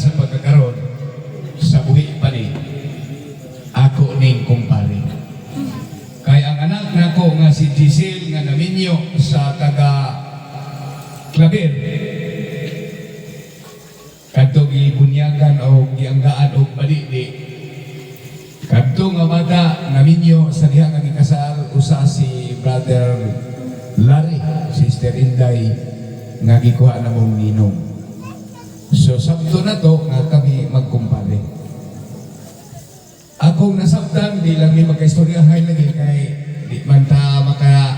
sa pagkakaroon sa buhi pa ni ako ning kumpare. Kay ang anak nako nga si Giselle nga naminyo sa taga Claver, kadto gibunyagan o gianggaan og balili, kadto nga bata naminyo sa diha nga gikasal usa si Brother Larry, Sister Inday nga gikuha namong ninong. So sabto na to nga kami magkumpare. Akong nasabtan, di lang mi magkaistoryahay lagi kay di man ta maka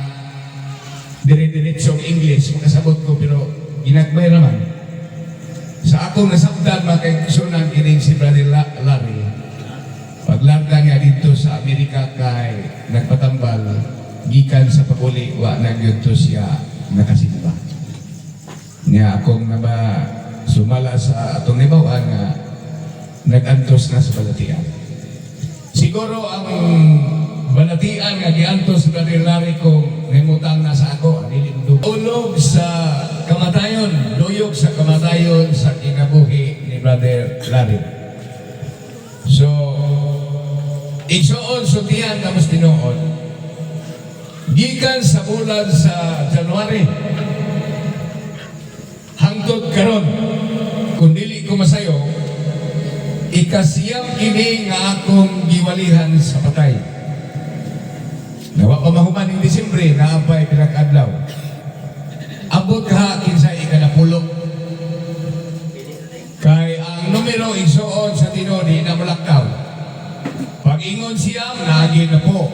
dire-diretsong English, makasabot ko pero ginagmay raman. Sa akong nasabtan, mga kaigsuonan, kining si Brother Larry, paglarga niya dito sa Amerika kay nagpatambal, gikan sa paguli, wa na gyud to siya nakasimba. Nga akong naba sumala sa atong nibawan nga nag-antos na sa balatian. Siguro ang balatian nga giantos sa Brother Larry kung nahimutang na sa ako, dili mo ulog sa kamatayon, luyog sa kamatayon sa kinabuhi ni Brother Larry. So, igsoon, sultihan tapos tinuod. Gikan sa bulan sa January, hangtod karon, kung dili ko masayo, ikasiyam kini nga akong giwalihan sa patay. Nawa pa mahuman ning Disyembre, naapay pinag-adlaw. Ambot ka kinsa ikanapulo. Kay ang numero, igsoon, sa tinuod di na mulakaw. Pag ingon siyam, naagi na po.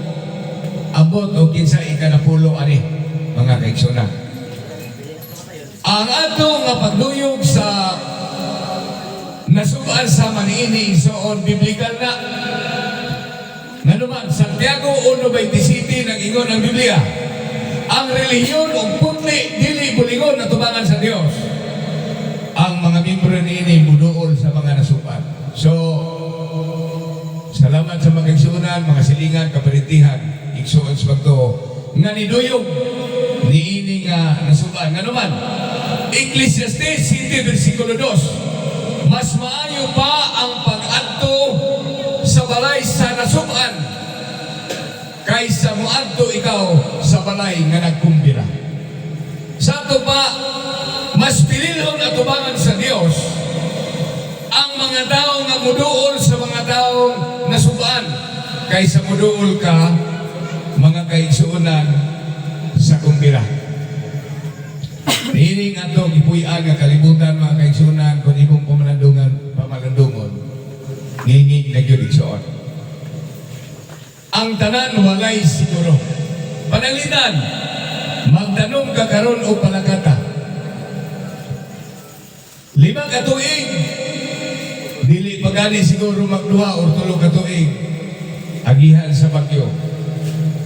Ambot og kinsa ikanapulo ani, mga kaigsuonan. Ang ato nga pagduyog sa nasuban sa maniini, igsoon, biblikal na. Nganuman, Santiago 1:27, nag-ingon ang Biblia, ang relihiyon ug putli dili bulingon na tubangan sa Dios. Ang mga miyembro niini muduol sa mga nasuban. So, salamat sa mga igsuonan, mga silingan, kaparintihan, igsuon sa pagtuo, nga niduyog niini nga nasuban. Nganuman, Ecclesiastes 7 versikulo 2, mas maayo pa ang pag-adto sa balay sa nasuban kaysa moadto ikaw sa balay nga nagkumbira. Sa ato pa, mas pililhon atubangan sa Dios ang mga tao nga muduol sa mga taong nasuban kaysa muduol ka, mga kaigsuonan, sa kumbira. Niini nga ato gipuy-an nga kalibutan, mga kaigsuonan, kung imong pamalandungan, pamalandungon, ngingig na gyud, igsuon. Ang tanan walay siguro. Pananglitan, magtanom ka karon og palakata. 5 ka tuig, dili pa gani siguro magduha or 3 ka tuig, agihan sa bagyo,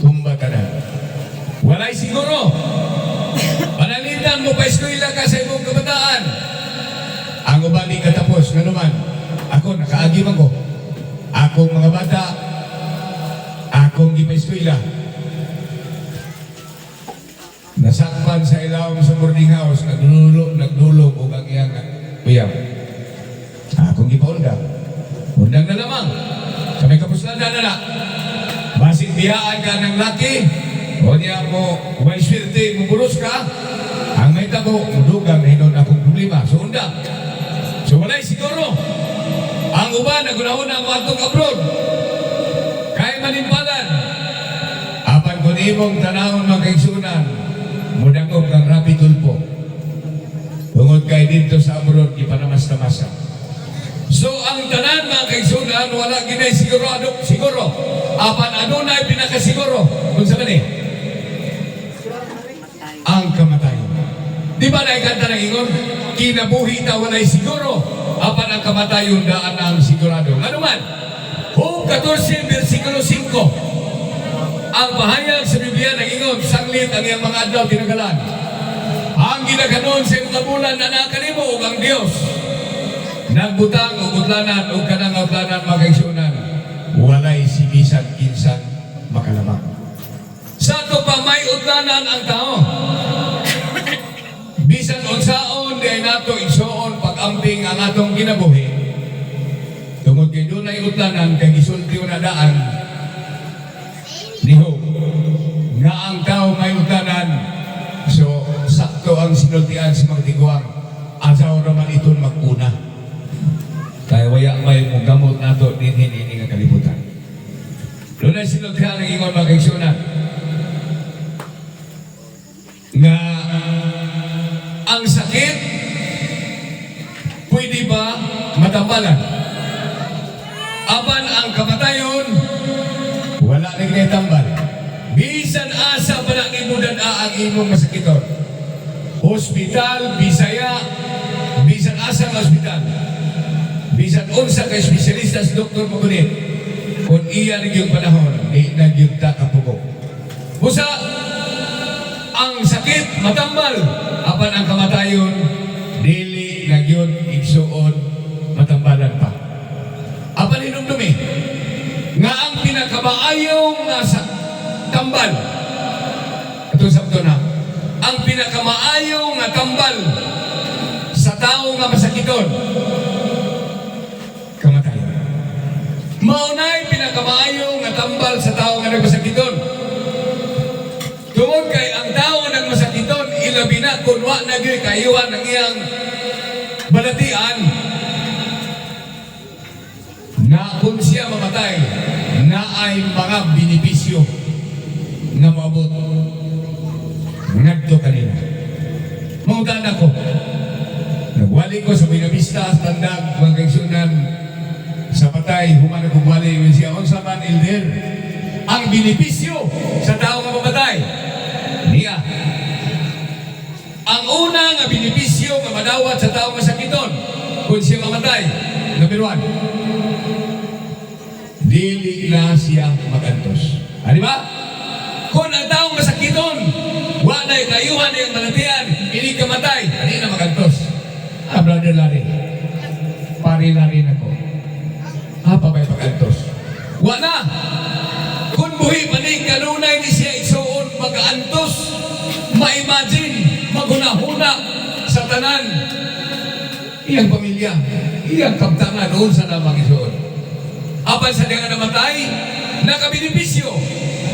tumba tanan. Walay siguro. Pananglitan mo pa eskwela ka sa imong kabataan. Ang uban di katapos, nganuman, ako nakaagi man ko. Akong mga bata, akong gipa-eskwela. Nasakpan sa ilawom sa boarding house, nagdulog, nagdulog og ang iyang uyab. Akong gipaundang. Undang na lamang. Sa may kapuslanan na na. Basin biyaan ka ng laki, o niya mo, may swerte, muburos ka, ang may tabo, mudugang na hinon akong problema. So undang. So walay siguro. Ang uban, nagunahon ang atong abroad. Kaya manimpalan. Apan kung imong tanawon, mga kaigsuonan, mudangog kang Raffy Tulfo. Tungod kay dito sa abroad, ipanamas-tamasa. So ang tanan, mga kaigsuonan, wala ginay sigurado, siguro. Apan adunay pinakasiguro. Kung sa kani? Ang kamatayon. Di ba naikanta ng ingon? Kinabuhi ta walay siguro. Apan ang kamatayon daan ang sigurado. Ano man? Job 14, versikulo 5. Ang pahayag sa Biblia nag-ingon, sanglit ang iyang mga adlaw tinagalan. Ang ginaganon sa imong bulan na nakanimo ug ang Dios nagbutang og utlanan ug kanang utlanan, mga kaigsuonan, walay si bisan kinsang makalabang. Sa ato pa may utlanan ang tao. Bisan unsaon di ay nato igsoon pag pag-amping ang atong kinabuhi tungod kay dunay utlanan, kay gisulti na daan ni Hope nga ang tao may utlanan. So sakto ang sinultian sa mga tiguang, asaw raman iton maguna kay waya may mugamot nato dinhi ini nga kalibutan. Dunay sinultian ang ingon, mga kaigsuonan, nga ang sakit pwede ba matambalan, apan ang kamatayon wala na ginatambal. Bisan asa pa na nimo dad-a ang imong masakiton, hospital Bisaya, bisan asa nga hospital, bisan unsa ka espesyalista sa doktor magunit, kung iya na yung panahon, di na gyud ta kapugok. Busa ang sakit matambal, apan ang kamatayon dili na gyud, igsuon, matambalan pa. Apan hinumdumi nga ang pinakamaayong nga sa tambal, ito sabto na, ang pinakamaayo nga tambal sa tao nga masakiton, kamatayon. Maunay pinakamaayo nga tambal sa tao nga nagmasakiton. Tungod kay ang tao nga nagmasakiton, ilabi na kung wa na gyud kaayuhan ang iyang balatian, na kung siya mamatay, na ay mga benepisyo nga moabot ngadto kanila. Mangutan ako. Nagwali ko sa Buenavista, sa Tandag, mga kaigsuonan, sa patay, human ako wali, ingon siya, "Unsa man, elder ang benepisyo sa tao nga mamatay?" Niya. Ang una nga benepisyo nga madawat sa tao nga sakiton kung siya mamatay, number 1, dili na siya magantos. Ah, di ba? Kung ang taong masakiton, wa na kayuhan iyang balatian, ini kamatay, ani na magantos. Ah, Brother Larry, pare Larry na ko. Ah, pabay pagantos. Wa na! Kung buhi pa ni, kanunay ni siya, igsuon, magaantos, ma-imagine, maghuna-huna sa tanan. Iyang pamilya, iyang kabtangan, unsa na magisuon. Apan sa nga namatay, nakabenepisyo,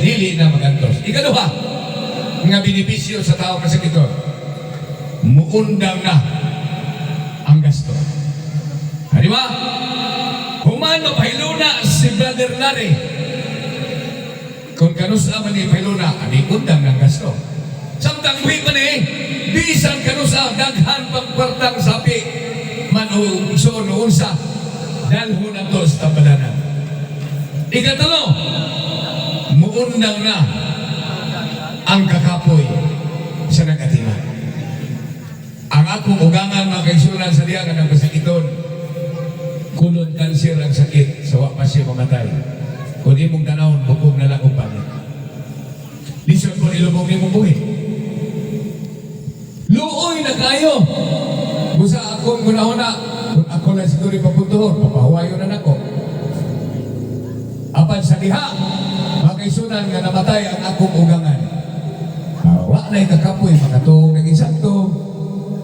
dili na magantos. Ikaduha nga benepisyo sa tao kasakiton, muundang na ang gasto. Ah, di ba? Human mapahiluna si Brother Larry. Kung kanusa man ni pahiluna, ani undang ng gasto. Samtang buhi pa ni, bisan kanusa daghan pang kwartang sapi man o isuon o unsa, dalhon na to sa tambalanan. Ikatulo, muundang na ang kakapoy sa nagatiman. Ang akong ugangan, mga kaigsuonan, sa diya nga nagmasakiton, colon cancer ang sakit, sa wa pa siya mamatay. Kung imong tanawon, bukog na lang og panit. Lisod po ilubong nimong buhi. Luoy na kayo. Busa akong gunahuna, kung ako lang siguro ipapuntuhon, papahuwayo na nako. Apan sa diha, mga kaigsuonan, nga namatay ang akong ugangan. Ah, wa na'y kakapoy, makatuong ng insakto,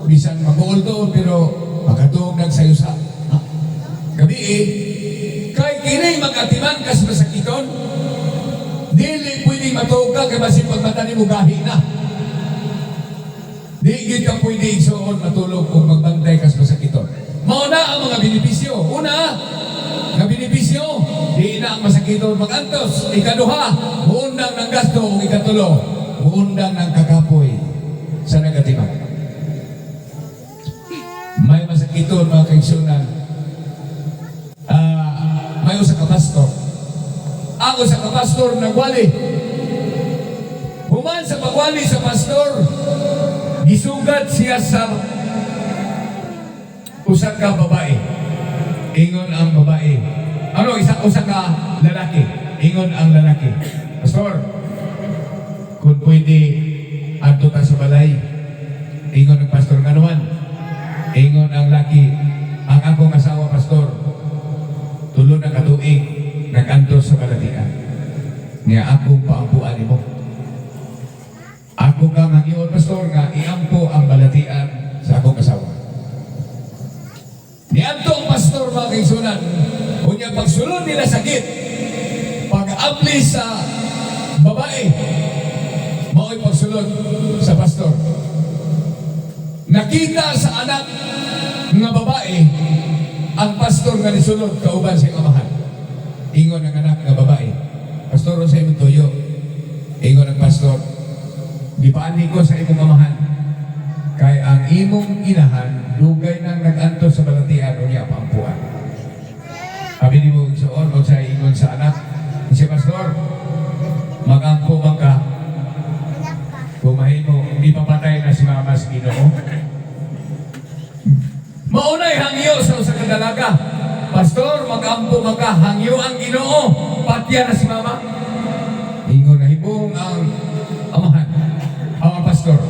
bisan mag-uol doon, pero makatuong nagsayusa. Ah, gabi eh, kay kini mag-atiman kas masakiton, dili pwede matuog ka kay basin pagmata nimo gahi na. Di gid ka pwede, igsuon, matulog kung magbantay kas masakiton. Mao na ang mga benepisyo. Una, nga benepisyo, di na ang masakiton magantos. Ikaduha, muundang ng gasto. Ug ikatulo, muundang ng kakapoy sa nagatiman. May masakiton, mga kaigsuonan. Ah, may usa ka pastor. Ang usa ka pastor nagwali. Human sa pagwali sa pastor, gisugat siya sa usa ka babae. Ingon ang babae. Ano, isa usa ka lalaki. Ingon ang lalaki, "Pastor, kung pwede, adto ta sa balay." Ingon ang pastor, "Nga naman?" Ingon ang laki, "Ang akong asawa, pastor, 3 na katuig nag-antos sa balatian. Niya akong paampuan nimo. Ako kang hangyoon, pastor, nga iampo ang balatian sa akong asawa." ang pastor, mga kaigsuonan. Unya pagsulod nila sa gate, pag-abli sa babae, mao'y pagsulod sa pastor. Nakita sa anak nga babae ang pastor nga nisulod kauban sa iyang amahan. Ingon ang anak nga babae, "Pastor, sa imong tuyo?" Ingon ang pastor, "Gipaanhi ko sa imong amahan. Kay ang imong inahan, dugay nang nag-antos sa balatian, unya paampuan." Abi nimo, igsoon, o sa ingon sa anak, si pastor, "Magampo man ka, kung mahimo, ipapatay na si mama sa Ginoo." Maunay hangyo sa usa ka dalaga. "Pastor, magampo man ka, hangyo ang Ginoo, patya na si mama." Ingon na hibong ang amahan, ang pastor.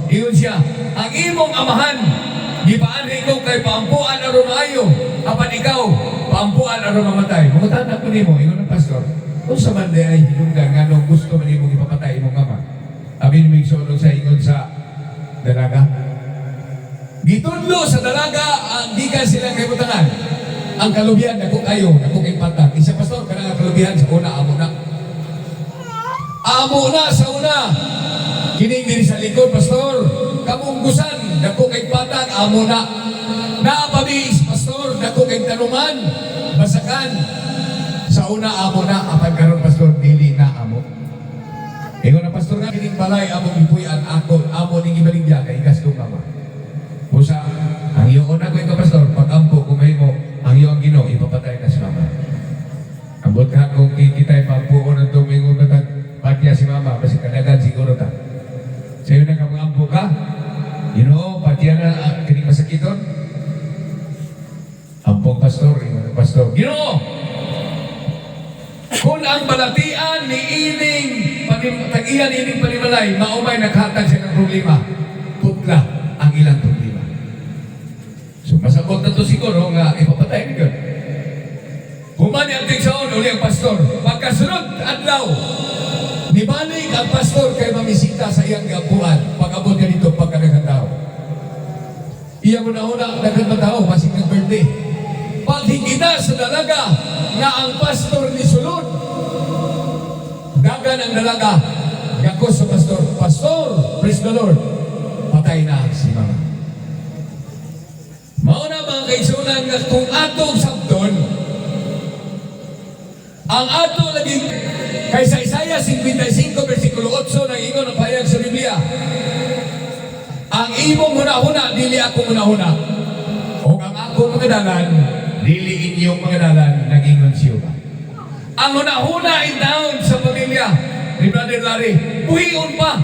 Ingon siya, "Ang imong amahan, gipaanhi ko kay paampuan aron maayo, apan ikaw, paampuan aron mamatay. Mangutana ko nimo," ingon ang pastor, "unsa man diay hinungdan nganong gusto man imong ipapatay imong ama?" Abi nimo, igsoon, sa ingon sa dalaga. Gitudlo sa dalaga ang gikan silang kaibutangan. Ang kalubihan, dako kayo, dako kay patag. Isa, "Pastor, kanang ang kalubihan sa una, amo na. Amo na sa una. Kining diri sa likod, pastor, kamunggusan, dako kay patag, amo na. Naapabis, pastor, dako kay tanuman, basakan. Sa una, amo na, apan karon, pastor, dili na amo." Ingon na pastor nga, "Kining balay among gipuy-an, ako, amo ning ibaligya kay gastong mama. Busa, ang iyong una ko ka, pastor, pag-ampo, kung mahimo, ang iyong Ginoo, ipapatay na si mama. Ambot ka kung kita'y pampuon ng tumingon na tag, patya si mama, basi kadagan siguro ta. Sa iyo na ka ampo ka, Ginoo, patya na kining masakiton." Ampong pastor, ingon ang pastor, "Ginoo, kung ang balatian ni ining tag-iyan ining panimalay, maumay naghatag sa ilang problema, putla ang ilang problema." So masabot na to siguro nga ipapatay ni God. Human ang tigsaon, uli ang pastor. Pagkasunod adlaw, nibalik ang pastor kay mamisita sa iyang gapuan. Pag-abot niya dito, pagkadaghang tao. Iya mo na una, daghan ba tao, basig ng birthday. Paghigita sa dalaga nga ang pastor ni sulod, dagan ang dalaga, gakos sa pastor, "Pastor, praise the Lord, patay na si mama." Mauna, mga kaigsuonan, nga kung atong sabton, ang ato lagi kay sa Isaiah 55 versikulo 8 nang ingon ang pahayag sa Biblia, "Ang imong hunahuna dili ako hunahuna o ang akong mga dalan dili inyong mga dalan, nag-ingon siya." Ang hunahuna in town sa pamilya ni Brother Larry, buhion pa.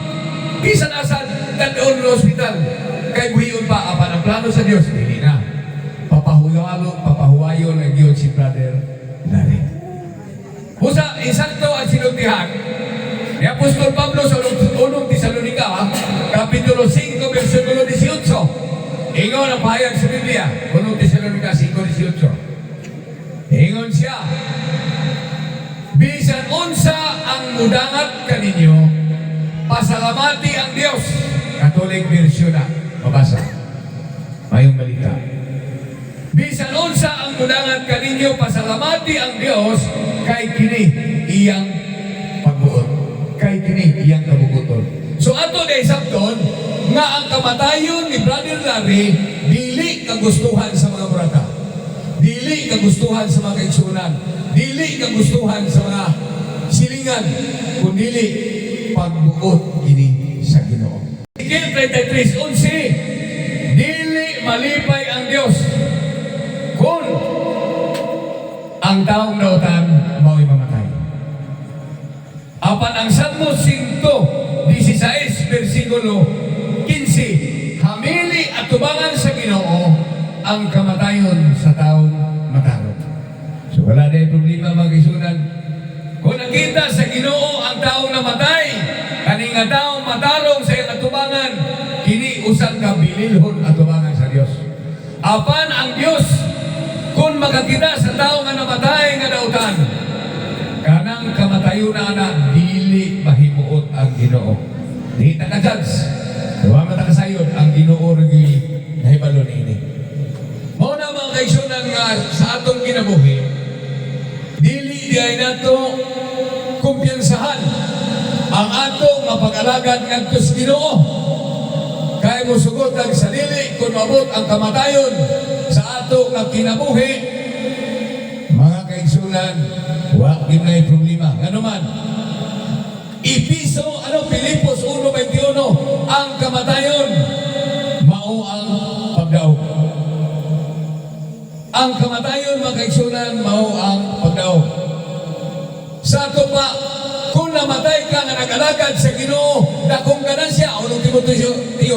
Bisan asa dadon sa ospital kay buhion pa, apan ang plano sa Dios dili na. Papahuwalo, papahuwayon ang Dios si Brother Larry. Usa, isakto ang sinultihan ni Apostol Pablo sa unong Tesalonica, Kapitulo 5, versikulo 18. Ingon ang pahayag sa Biblia, unong Tesalonica 5:18. Ingon siya, "Bisan unsa ang mudangat kaninyo, pasalamati ang Dios." Catholic version na, mabasa. Mayong balita. "Bisan unsa ang mudangat kaninyo, pasalamati ang Dios kay kini iyang pagbuot. Kay kini iyang kabuguton." So ato day sabton nga ang kamatayon ni Brother Larry dili kagustuhan sa mga Murata. Dili kagustuhan sa mga kaigsuonan. Dili kagustuhan sa mga silingan, kundili pagbuot kini sa Ginoo. Ezekiel 33:11, dili malipay ang Dios kung ang taong dautan mao'y mamatay. Apan ang Salmo 116 versikulo 15, hamili at tubangan sa Ginoo ang kamatayon sa taong matarong. So wala na yung problema, mga kaigsuonan. Kung nakita sa Ginoo ang taong namatay, kani nga taong matarong sa iyang atubangan, kini usang kabililhon atubangan sa Dios. Apan ang Dios kung makakita sa tao nga namatay nga dautan, kanang kamatayon na ana dili mahimuot ang Ginoo. Di ta ka judge. Wa man ta kasayod, ang Ginoo ra gyud nahibalo niini. Mao na, mga kaigsunan nga sa atong kinabuhi, dili diay nato kumpiyansahan ang ato nga pag-alagad ngadto sa Ginoo. Kay musugot ang sarili kung maabot ang kamatayon sa ato nga kinabuhi, mga kaigsunan, wa gyud nay problema. Ngano man, Episo, ano, Filipos 1:21, ang kamatayon, mao ang pagdaog. Ang kamatayon, mga kaigsunan, mao ang pagdaog. Sa ato pa, kung namatay ka nga nag-alagad sa Ginoo, dakong ganansya. 1 Timoteo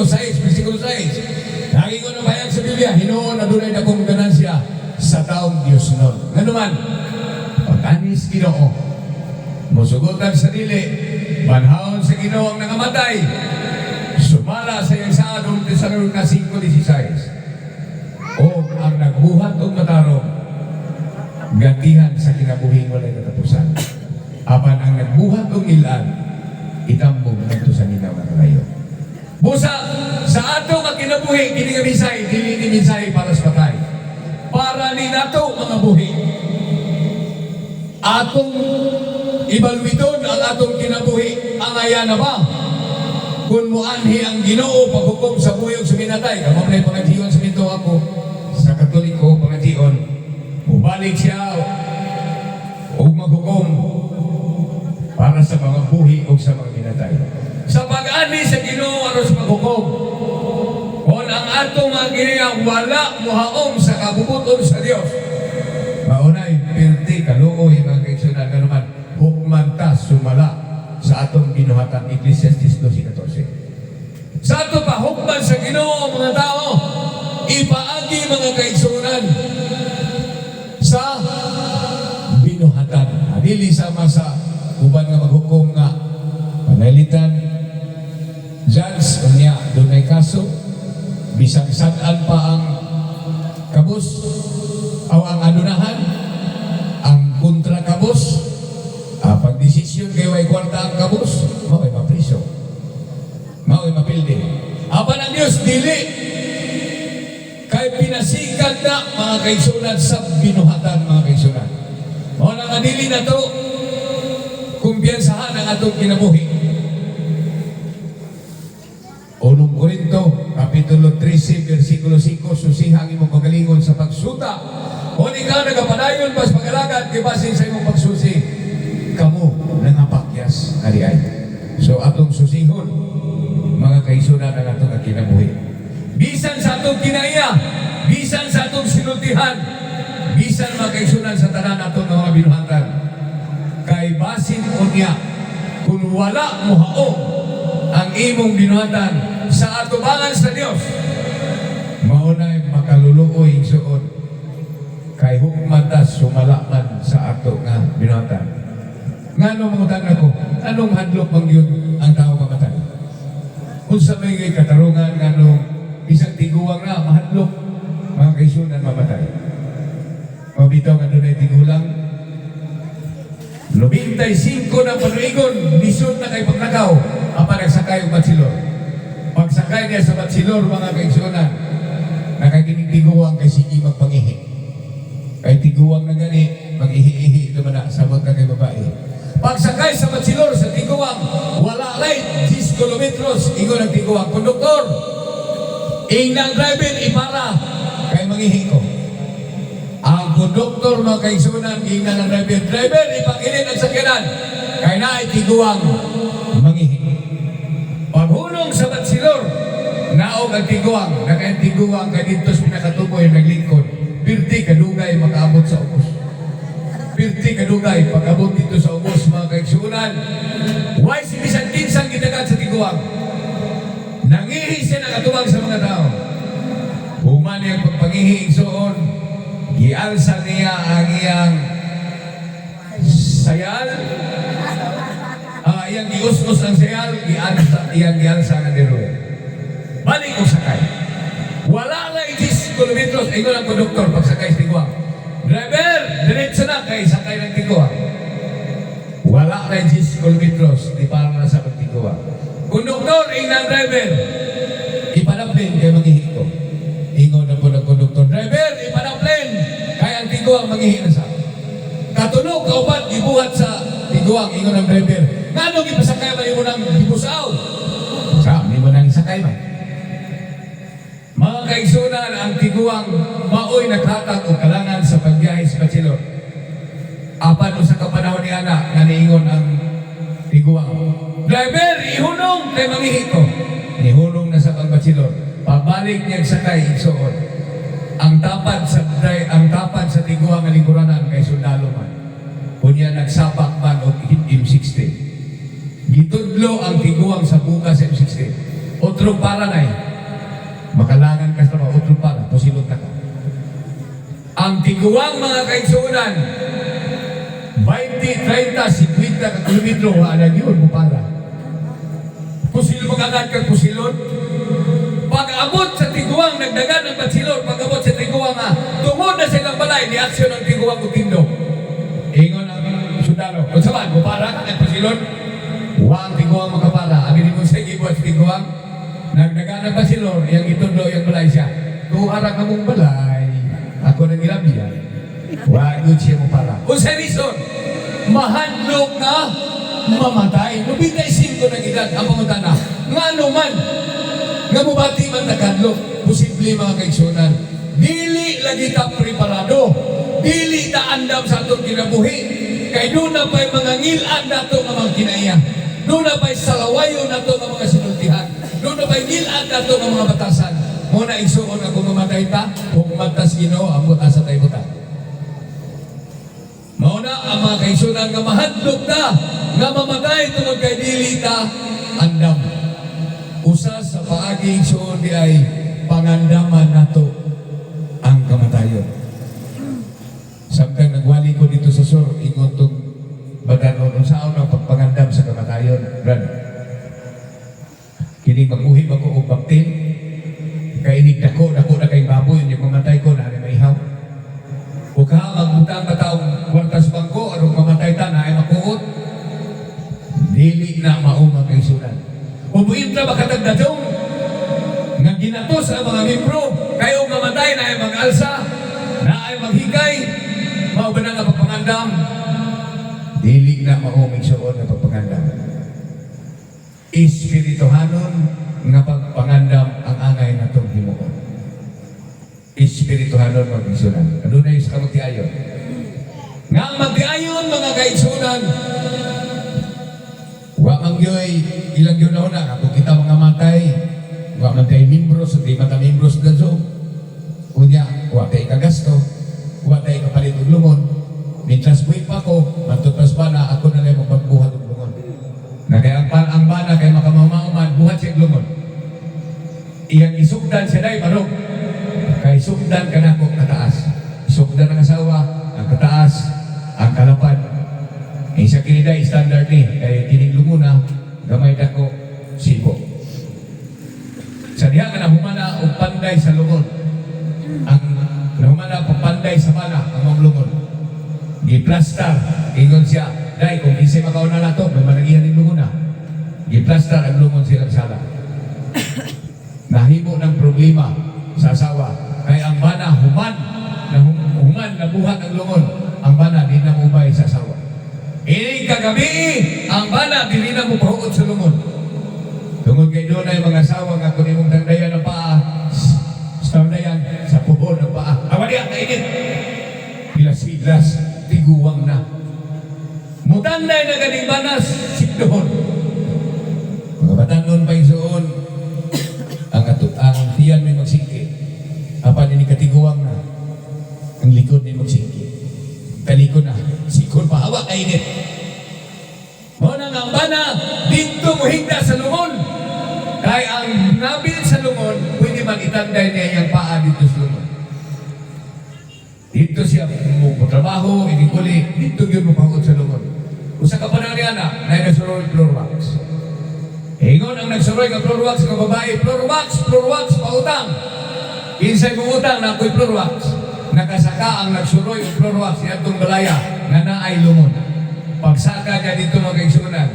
6, versikulo 6. Naging ko pahayag sa Biblia, hinuon na dunay dakong ganansya sa taong Diyos nun. Ngano man, pag-anis Ginoo, musugot ang sarili, banhawon sa Ginoo ang nangamatay, sumala sa iyang saad sa 5:16. O ang nagbuhat og matarong, gantihan sa kinabuhing walay katapusan. Apan ang nagbuhat og ngil-ad, itambong ngadto sa ninaw nga kalayo. Busa, sa ato nga kinabuhi, kini nga mensahe, dili ni mensahe para sa patay. Para ni nato mga buhi. Atong ibalwiton ang atong kinabuhi, angaya na ba? Kung muanhi ang Ginoo paghukom sa buhi ug sa minatay, kamo na pangadhion sa minto ako sa Katoliko pangadhion, mubalik siya ug maghukom para sa mga buhi o sa mga minatay. Sa pag-ani sa Ginoo aron sa paghukom, kung ang atong mga kinabuhi wala muhaom sa kabubuton sa Dios, maunay pirti kaluoy, mga kaigsunan, ngano man hukman ta sumala sa atong binuhatan, Ecclesiastes 12:14. Sa ato pa, hukman sa Ginoo mga tao, ipaagi, mga kaigsunan, sa binuhatan. Dili sama sa uban nga maghukom nga panalitan judge, unya dunay kaso, bisag sad-an pa ang kabus o ang adunahan, ang kontra kabus, pag desisyon kay way kwarta ang kabus, mao'y mapriso, mao'y mapildi. Apan ang Diyos dili, kay pinasikat na, mga kaigsunan, sa binuhatan, mga kaigsunan. Mao na nga dili na to kumpiyansahan ang atong kinabuhi. Unong Korinto, Kapitulo 13, versikulo 5, susiha ang imong kagalingon sa pagsuta. Kung ikaw nagapadayon pas pag-alagad, kay basin sa imong pagsusi, kamo nangapakyas na diay. So atong susihon, mga kaigsunan, ang atong kinabuhi. Bisan sa atong kinaiya, bisan sa atong sinultihan, bisan, mga kaigsunan, sa tanan atong mga binuhatan. Kay basin unya, kung wala mohaom ang imong binuhatan sa atubangan sa Dios, maunay makaluluoy, igsuon, kay hukman ta sumala man sa ato nga binuhatan. Ngano, mangutana ko, anong hadlok man gyud ang tao mamatay? Unsa may ngay katarungan, nganong isang tiguang na mahadlok, mga kaigsunan, mamatay? Mabitaw nga dunay tigulang 95 na panuigon, lisod na kay paglakaw, apan nagsakay og batsilor. Pagsakay niya sa batsilor, mga kaigsunan, nakakinig tiguang kay sige magpangihi. Kay tiguang na gani, mag-ihi-ihi naman na, sabot na kay babae. Pagsakay sa batsilor sa tiguang, wala ray 10 kilometros, ingon ang tiguang, "Konduktor, ingnang driver, ipara, kay mangihi ko." Ang konduktor, mga kaigsunan, ingnan ang driver, "Driver, ipakilid ang sakyanan, kay naay tiguang mangihi." Paghunong sa batsilor, naog ang tiguang, nakain tiguang kay dito sa pinakatuboy naglingkod, pirti kadugay makaabot sa ubos. Pirti kadugay pag-abot dito sa ubos, mga kaigsunan. Why si bisan kinsang gitagat sa tiguang? Nangihi siya ng atubang sa mga tao. Human niyang pagpangihi, igsuon, gialsa niya ang iyang sayal, iyang gius-us ang sayal, gialsa, iyang gialsa ang underwear. Balik og sakay. Wala na 10 kilometros, ingon ang konduktor pagsakay sa tiguang, "Driver, diretso na kay sakay ng tiguang." Wala na 10 kilometros, di para na sa pagtiguang. "Konduktor," ingnan driver, "ipadaplin kay mangihi ko." Ingon na po ng konduktor, "Driver, ipadaplin." tiguang, manghihi na sa. Katulo kauban gibuhat sa tiguang, ingon ang driver. Ngano gipasakay man imo nang gibusaw? Sa nimo nang isakay man. Mga kaigsunan, ang tiguang maoy naghatag og kalangan sa pagbiyahe sa bachelor. Apan usa ka panahon ni ana nga niingon ang tiguang, "Driver, ihunong kay mangihi ko." Nihunong na sa ang bachelor. Pabalik niya sakay, igsuon. Ang tapad sa tiguang nga lingkuranan kay sundalo man. Unya nagsapak man og M60. Gitudlo ang tiguang sa buka sa M60. "Otro para nay. Makalangan ka sa mga otro para, pusilon ta ka." Ang tiguang, mga kaigsuonan, 20, 30, 50 ka kilometro, wala yun mo para. Pusil magagad ka pusilon. Pag abot sa tiguang, nagdagan ang bachelor, pag abot sa tiguang nga, tungod na silang balay, ni aksyon ang tiguang og tindog. Ingon ang sundalo, "Unsa man, mupara ka kay pusilon?" Wa ang tiguang makapara. Abi nimo sa gibuhat sa tiguang, nagdagan ang bachelor, iyang itundo iyang balay siya. "Tuara ka mong balay, ako nang ilabiyan." Wa gyud siya mo para. Unsay reason? Mahadlok nga mamatay. 95 ng edad ang pangutana. Ngano man nga mubati man ta kahadlok? Posible, mga kaigsunan. Dili lagi ta preparado. Dili ta andam sa atong kinabuhi. Kay duna pa'y mga ngilan nato nga mga kinaiya. Duna pa'y salawayon nato nga mga sinultihan. Duna pa'y ngilan nato nga mga batasan. Mao na, igsuon, nga kung mamatay ta, kung magtas Ginoo, amot asa tayo buta. Mao na ang mga kaigsunan nga mahadlok ta nga mamatay tungod kay dili ta andam. Usa sa paagi, igsuon, di ay pangandaman nato ang kamatayon. Samtang nagwali ko dito sa sur, ingon tong badanon, unsaon ang pagpangandam sa kamatayon, Brad? Kini maguhi ba ko og baktin? Kay inig dako, dako na kay baboy, hindi mamatay ko, na maihaw. O ka, magbutang ka taong kwarta sa bangko, aron mamatay ta, na ay makuot. Dili na mao, mga kaigsunan. O muintra ba katagdadong nga ginatos ang mga membro, kayo mamatay na ay mag-alsa, na ay maghikay, mao ba na nga pagpangandam? Dili na mao, igsuon, nga pagpangandam. Espirituhanon nga pagpangandam ang angay natong himuon. Espirituhanon, mga kaigsunan. Adunay sa kamagtiayon. Nga ang magtiayon, mga kaigsunan, wa man gyoy ilang gyud na kung kita mga matay, wa man tay membros, di man ta membros ganso. Unya, wa tay kagasto, wa tay kapalit og lungon. Mintras buhi pa ko, matod pas bana, ako na lang magbuhat og lungon. Na kay ang bana kay makamamauman, buhat siya og lungon. Iyang isugdan siya day barog. Kay sugdan ka nako kataas. Sugdan ang asawa, ang kataas, ang kalapad. Isa kini day standard ni kay kining lunguna gamay dako sibo. Sa diha nga nahumana og panday sa lungon. Ang nahumana panday sa bana ang mga lungon. Giplastar, ingon siya, "Day, kung kinsay makauna nato, may managihan ning lungona." Giplastar ang lungon silang sala. Nahimo ng problema sa asawa. Kay ang bana human, na human nabuhat ang lungon. Ang bana di na mubay sa asawa. Ini kagabi, ang bana dili na mo pahuot sa lungon. Tungod kay doon ay mga asawa nga kung imong tandayan ang paa, tandayan sa puhon ang paa. Awa diya, kainit. Hilas-hilas, tiguang na. Mutanday na ganing banas, sikdohon. Mga batanon pa igsuon, ang tiyan may magsingki. Apan ini katiguang na, ang likod may magsingki. Talikod na, sikon pa, hawa kainit. Mao na nga ang bana, dito mo higda sa lungon. Kay ang nabil sa lungon, pwede man itanday niya iyang paa dito sa lungon. Dito siya mo trabaho, inig uli, dito yun mo pangod sa lungon. Usa ka panahon niya na, na nagsuroy floor wax. Ingon ang nagsuroy nga floor wax nga babae, "Floor wax, floor wax, pautang. Kinsay mong utang na ako'y floor wax?" Nakasaka ang nagsuroy og floor wax niadtong balaya nga naay lungon. Pagsaka niya dito, mga kaigsuonan,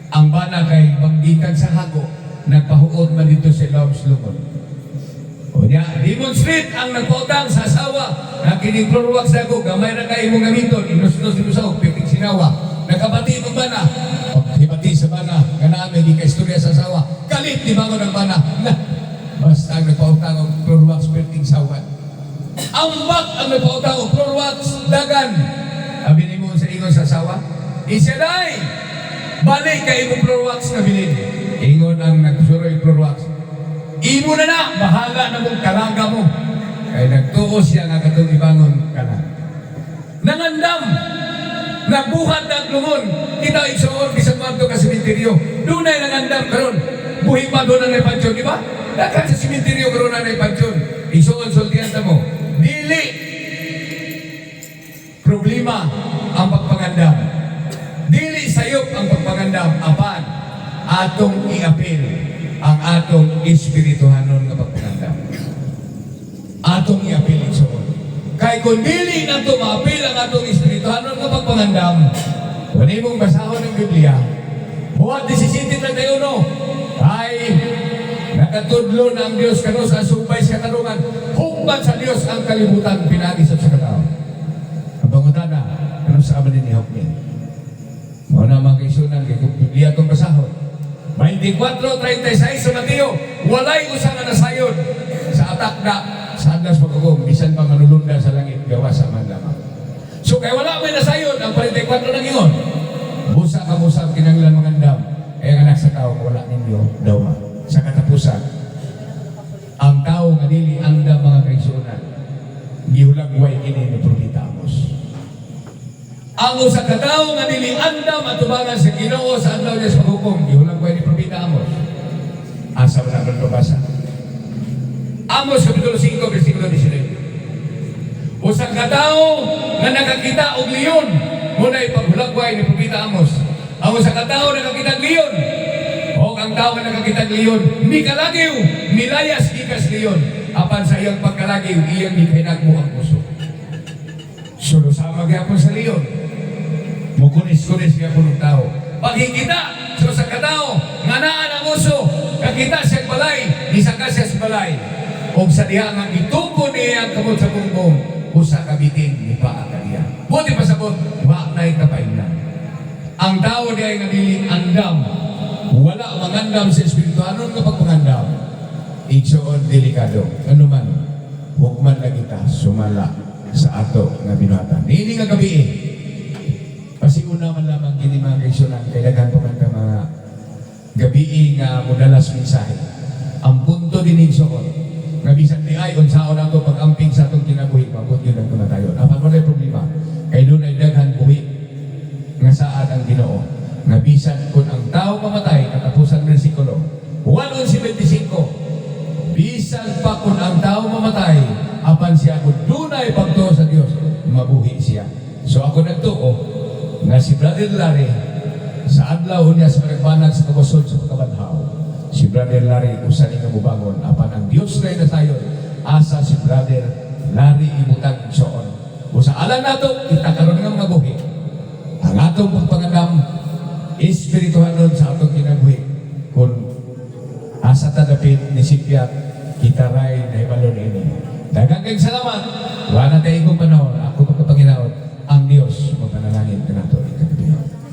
ang bana kay manggikan sa hago, nagpahuot man dito sa ilawom sa lungon. O Unya, demonstrate ang nagpautang sa asawa na kining floor wax ako, gamay ra kay imong gamiton, inusnos nimo sa og piting sinawa. Nakabati mong bana. Paghibati sa bana, nga naa may gikaistorya sa asawa. Kalit ni bangon ang bana. Na, basta ang nagpautang og floor wax piting sawan. Ambak ang nagpautang og floor wax dagan. Abi nimo sa ingon sa asawa, "Isyaday! Balik kay imong floor wax na bilin." Ingon ang nagsuroy floor wax, "Imo na na, bahala na mong kalaga mo." Kay nagtuo siya nga katong ibangon ka na. Nangandam, nagbuhat na ang lungon. Kita igsuon bisag moadto ka sementeryo. Dunay nangandam karon. Buhi pa doon na pansyon, di ba? Daghan sa sementeryo karon na pansyon. Igsuon, sultihan ta mo. Dili problema ang pagpangandam. Dili sayop ang pagpangandam apan atong iapil ang atong espirituhanon nga pagpangandam. Atong iapil, igsoon. Kay kung dili nato maapil ang atong espirituhanon nga pagpangandam, kung imong basahon ang Biblia, Buhat 17:31, ay nakatudlo na ang Diyos kano sa sumpay sa katarungan, hukman sa Diyos ang kalibutan pinagi sa katao. Ang pangutana, ano sa aman ni hukmin? Mao na, mga kaigsuonan, kay kung Biblia itong basahon, 24:36 sa Mateo, walay usa nga nasayod sa atak na sa adlaw sa paghukom, bisan pa manulunda sa langit, gawas sa Amahan lamang. So kay wala may nasayod, ang 44 nang ingon, busa ka busa kinanglan mangandam, kaya ang Anak sa Tao wala ninyo dawma. Sa katapusan, ang tao nga dili andam, mga kaigsuonan, gihulagway kini ni Propeta Amos. Ang usa ka tawo nga dili andam atubangan sa Ginoo sa adlaw niya sa paghukom, gihulagway ni Propeta Amos. Asa man ang pabasa? Amos kapitulo 5 versikulo 19. Usa ka tawo nga nakakita og leon, mao na ipaghulagway ni Propeta Amos. Ang usa ka tawo nakakita og leon, o ang tao nga nakakita og leon, mikalagiw, milayas gikas leon, apan sa iyang pagkalagiw, iyang gikahinagmo ang puso. Sulo sama gyapon sa leon. Mukunis-kunis gyapon ang tao. Pagkikita sa usa ka tawo nga naa ang uso, kakita siya balay, nisaka siya sa balay. Og sa diha nga gitukon niya ang kamot sa bungbong, usa ka bitin nipaa kaniya. Buot pasabot, wa na'y kapaingnan. Ang tao diay nga dili andam, wala mangandam sa espirituhanon nga pagpangandam. Igsoon, delikado. Ano man, hukman na kita sumala sa ato nga binuhatan. Ini nga gabi eh. Pasiuna man lamang kini, mga kaigsuonan, kay daghan pa man ka mga gabi nga modalas mensahe. Ang punto din, igsoon, nga bisan di ay unsaon ato pag-amping sa atong kinabuhi, mabot yun ang kamatayon. Apan walay problema. Kay dunay daghan buhi nga saad ang Ginoo. Nga bisan kung ang tao mamatay, katapusan bersikulo 1:75, bisan pa kung ang tao mamatay, apan siya kung dunay pagtuo sa Dios, mabuhi siya. So ako nagtuo nga si Brother Larry sa adlaw niya sa panagbanag sa kabusod sa pagkabanhaw, si Brother Larry usa ni nga mubangon, apan ang Dios na nasayon asa si Brother Larry ibutang, igsoon. Usa alang nato kita karon nga mga buhi, ang atong pagpangandam espirituhanon sa atong kinabuhi, kung asa ta dapit ni sipyat, kita ray nahibalon ini. Daghang kayong salamat. Wala na tayong panahon. Ako pagkapanginaot, ang Dios magpanalangin kanato.